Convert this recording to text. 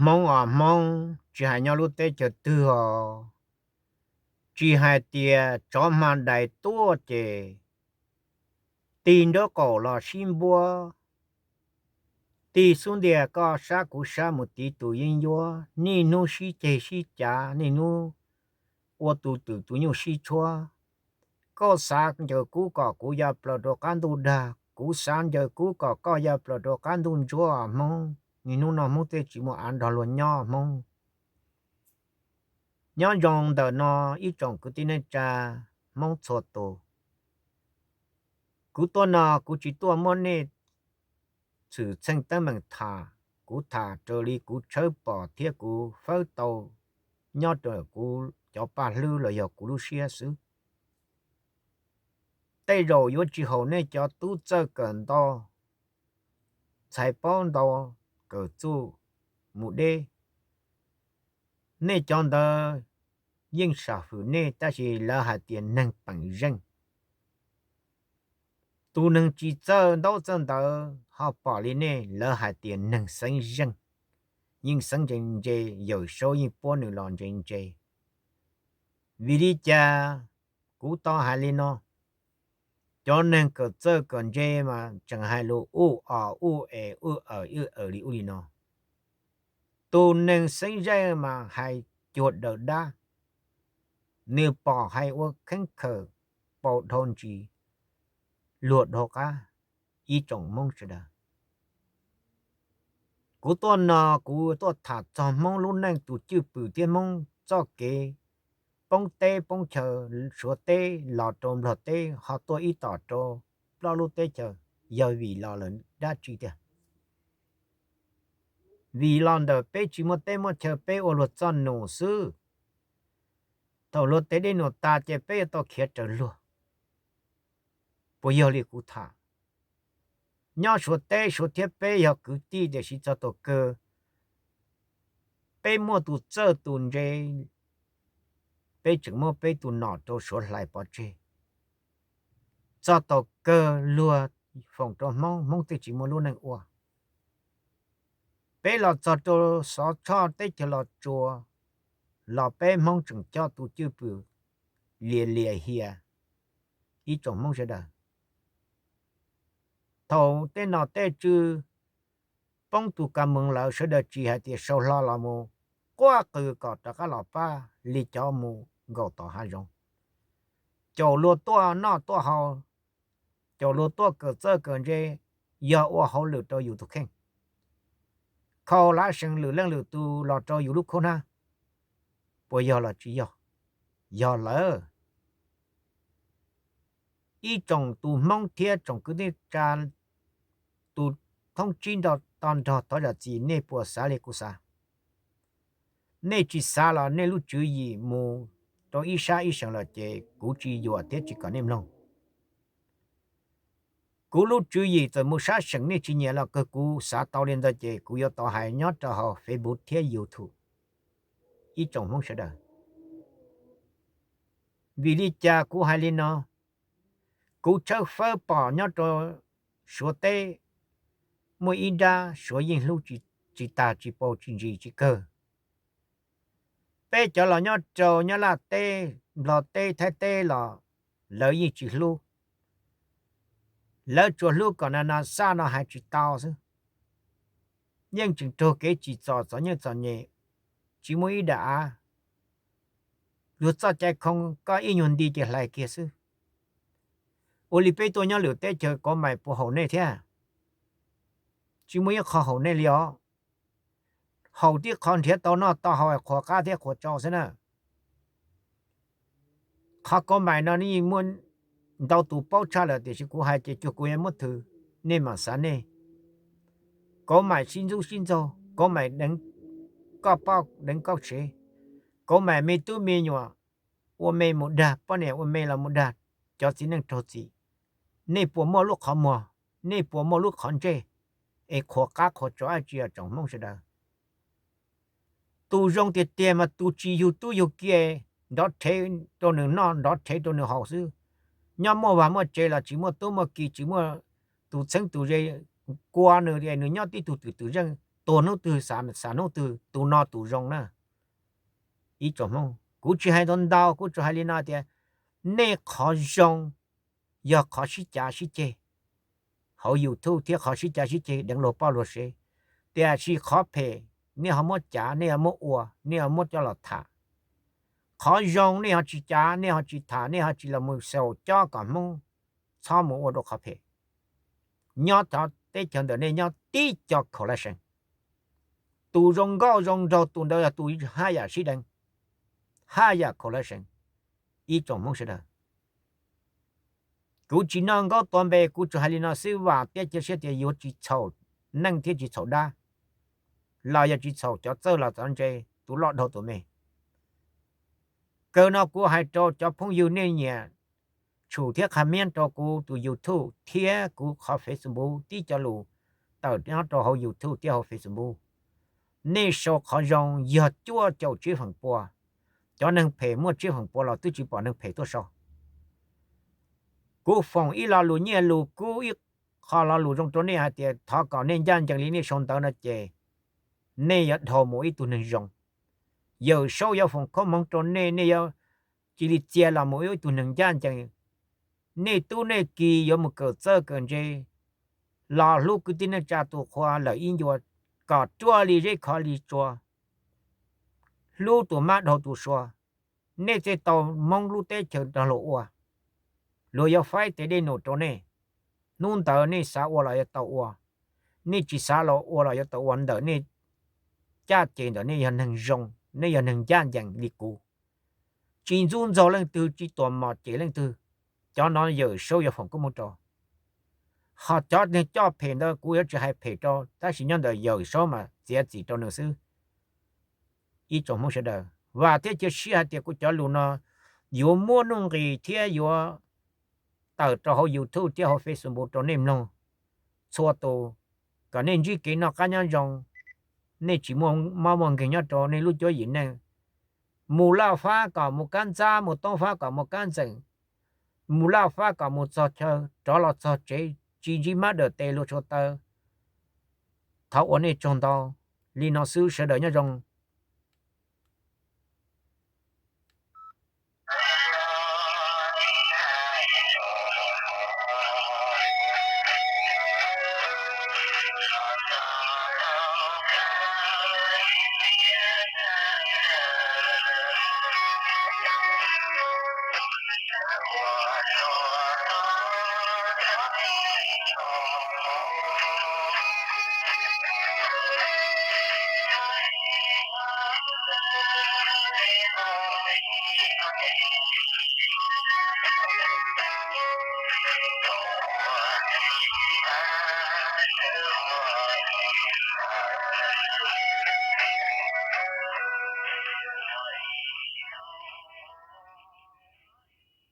Hmoob os Hmoob, tsis hais nyob lub teb chaws twg os, tsis hais tias tsov hma dais tuaj ces tig nraub qaum los sib npuab, tig xub ntiag koj sab kuv sab mus tiv tus yeeb ncuab, niaj hnub sib ceg sib cav, niaj hnub ua tus twm tus nyuj sib tshuab. Koj xav ncaws kuv kom kuv ya plaws rau qab ntuj dag, kuv xav ncaws kuv kom koj ya plaws rau qab ntuj ntsuab Hmoob. Niaj hnub no Hmoob thiaj tsis muaj av nrog luag nyob Hmoob. Nyob zoo ntawm no ib tsoom kwv tij neej tsa Hmoob txhua tus. Kuv tuaj no kuv tsis tuaj muab nej xwm txheej teeb meem tham, kuv tham raws li kuv tshawb pom thiab kuv fawb tau nyob rau kuv cov paj hlwb los yog kuv lub siab xwb. Tej zaum yuav tsis haum nej cov tub txawj kawm ntau, ntxhais paub ntau, kawm txuj mus deb. Nej cov ntawd yeej sam hwm nej, tab sis lawv hais tias neeg peem zeej. Tus neeg tsis txawj ntaub txawj ntawv ho pom li nej, lawv hais tias neeg xeeb zeej, yeej xeeb ntse ntse, Yawm Saub yeej puab nws los ntse ntse. Vim li cas kuv tau hais li no? Cov neeg kawm txawj kawm ntse mas tseem hais lus uj os uj es uj awm uj awm li ub li no. Tus neeg xeeb zeej mas hais cuag daws dab, nws pom hais ua kheeb khawm, pau dhau ntsis, luag dhau qab. Ib tsoom Hmoob sawv daws, kuv tuaj no kuv tuaj tham txog Hmoob lub neej tus cwj pwm thiab Hmoob txoj kev poob teb poob chaw, Suav teb los rau Nplog teb ho tuaj ib tom rau plaub lub teb chaws, yog vim los lawm dab tsi tiag? Vim los ntawm peb tsis muaj teb muaj chaw, peb ua luag txoj num xwb. Thaum luag tes dej num tas ces peb yuav tau khiav raws luag. Puas yog li kuv tham? Nyob Suav teb Suav thiab peb yog kwv tij, tiam sis txog thaum kawg peb muaj tus txawj tus ntse, peb tseem muab peb tus nom rau Suav hlais pov tseg. Txog thaum kawg luag foom rau Hmoob, Hmoob thiaj tsis muaj lub neej ua. Peb los txog rau Xov Tshoj teb chaws Los Tsuas los peb Hmoob tseem coj tus cwj pwm lias lias hias. Ib tsoom Hmoob sawv daws, thaum tej nom tej tswv poob tus kas moos lawm, sawv daws tsis hais tias sau hlo los mus quaj qw kom rov qab los pab li cov mus nkaum tom hav zoov. Caum luag tuaj noj tuaj haus, caum luag tuaj kawm txawj kawm ntse, yog ua hauj lwm rau yus tus kheej, khau lav sees lwm leej lwm tus los rau yus lub khaub hnab. Puas yog los tsis yog? Yog lawm. Ib tsoom tus Hmoob thiab tsoom kwv tij tsa, tus thoob tsib nto to nrog thov zam txim, nej puas xav li kuv xav? Nej tsis xav los nej lub tswv yim mus rau ib sab ib seem lawm ces kuv tsis yuam thiab tsis kom nej mloog. Kuv lub tswv yim txawm mus sab seem nej tsis nyiam los kawg, kuv xav tau li ntawd ces kuv yuav tau hais nyob rau hauv Facebook thiab YouTube. Ib tsoom Hmoob sawv daws, vim li cas kuv hais li no? Kuv tshawb fawb pom nyob rau Suav teb muaj ib nrab Suav yeej hlub tsis tag tsis paub tsis ntsis tsis kawg. Peb cov los nyob rau Nyab Laj teb, Nplog teb, Thaib teb los lawv yeej tsis hlub. Lawv tsuas hlub kom na na xaj no hais tsis tau xwb. Yeej tseem raug kev tsim txom txom nyem txom nyem, tsis muaj ib daim av. Luag txoj cai khoo koj ib nyuag nti ces hlais kiag xwb. Ua li peb tuaj nyob lwm teb chaws kauv mais puas haum nej thiab? Tsis muaj ib qho haum nej li os. Haum tib qho nrhiav tau noj tau haus qhuas qab thiab qhuas tsau xwb na. Qhov kauv mais no yeej muaj ntau tus paub tshaj lawm, tiam sis kuv hais ces cuag kuv yuav muab thwm, nej mam xav nej. Kauv mais sib ntxub sib ntxaug, kauv mais deev koj poj deev koj tsev, kauv mais me tub me nyuam ua me mus dag, poj niam ua me los mus dag cov txiv neej raug txim. Nej puas muaj lub qhov muag? Nej puas muaj lub qhov ntsej? es qhuas qab qhuas tsov dab tsi os tsoom Hmoob sawv daws. Tus zoo tiag tiag mas tus tsis yug tub yug ki, nrov rhev rau nws noj nrov rhev rau nws haus xwb. Nyob muaj vaj muaj tsev los tsis muaj tub muaj ki, tsis muaj tus txheeb tus ze kua nws, nws nyob tib tug twm twm zeej, tuag hnub twg xav hnub twg, tus no tus zoo na. Ib tsoom Hmoob, kuv tsis hais ntau ntau, kuv tsuas hais li no tias nej qhov zoo yog qhov sib cav sib ceg hauv YouTube thiab qhov sib cav sib ceg deev luag poj luag sev. Tiam sis qhov phem nej ho muab cav, nej ho muab ua, nej ho muab coj los tham. Qhov zoo nej ho tsis cav, nej ho tsis tham, nej ho tsis los mus xyaum cob kom Hmoob txhob mus ua rau qhov phem. Nyob teb chaws ntawm nej nyob tib co khaum laj seem. Tus zoo nkauj zoo nraug tus ntawd yog tus haj yam sib deev, haj yam khaum laj seem. Ib tsoom Hmoob sawv daws, kuv tsis noj nkaub tua npe, kuv tsuas hais li no xwb, vam thiab cia siab tias yuav tsis txhaum neej thiab tsis txhaum dab, los yog tsis txhaum cov txawj los txav ntse, tus loj dhau tus me. Kawg no kuv hais rau cov phooj ywg nej nyiam tshum thiab qha miab rau kuv tus YouTube thiab kuv qhov Facebook tib co lus tawm nyob rau hauv YouTube thiab hauv Facebook. Nej sau qhov zoo yog cuaj caum tsib feem pua, cov neeg phem muaj tsib feem pua los twb tsis pom neeg phem tuaj sau. Kuv foom ib lo lus nyiaj lus kub ib qho lo lus zoo rau nej hais tias thov kom nej ncaj ncees li nej sau ntawv no ces nej yuav dhau mus ib tug neeg zoo. Yawm Saub yuav foom koob hmoov rau nej, nej yuav cia li txia los mus ib tug neeg ncaj ncees. Nej tub nej ki yuav mus kawm txawj kawm ntse, los hlub kwv tij neej tsa tus qhua lawm ib ncua, kom ruaj li zeb khov li tsua, hlub tus mab dhau tus sua. Nej thiaj tau Hmoob lub teb chaws rov luag ua. Luag yuav faib tes dej num rau nej. Hnub ntawd nej xav ua los yuav tau ua, nej tsis xav los ua los yuav tau ua ntawm nej caj ces ntawm nej yog neeg zoo, nej yog neeg ncaj ncees li kuv. Tsis ntxub ntxaug leej twg, tsis tuam mom cem leej twg. Cov no Yawm Saub yuav foom koob hmoov rau. Ho cov neeg coj phem ntawd kuv yuav tsis hais phem rau, tab sis nyob ntawm Yawm Saub mas txiav txim rau nws xwb. Ib tsoom Hmoob sawv daws, vam thiab cia siab hais tias kuv cov lus no yuav muab nuj nqis thiab yuav tawm rau hauv YouTube thiab hauv Facebook rau nej mloog txhua tus, kom nej ntsib kev noj qab nyob zoo, nej tsis muaj mob muaj nkeeg nyob rau nej lub cuab yim neej. Mus Lauj Fab kom mus Kab Ntxab, mus Toob Fab kom mus Kab Ntxeem, mus Lauj Fab kom mus txog chaw, rov los txog tsev tsis ntsib mab dawm tes luag tshua taw. Thov ua nej tsaug ntau, li no xwb, sawv daws nyob zoo.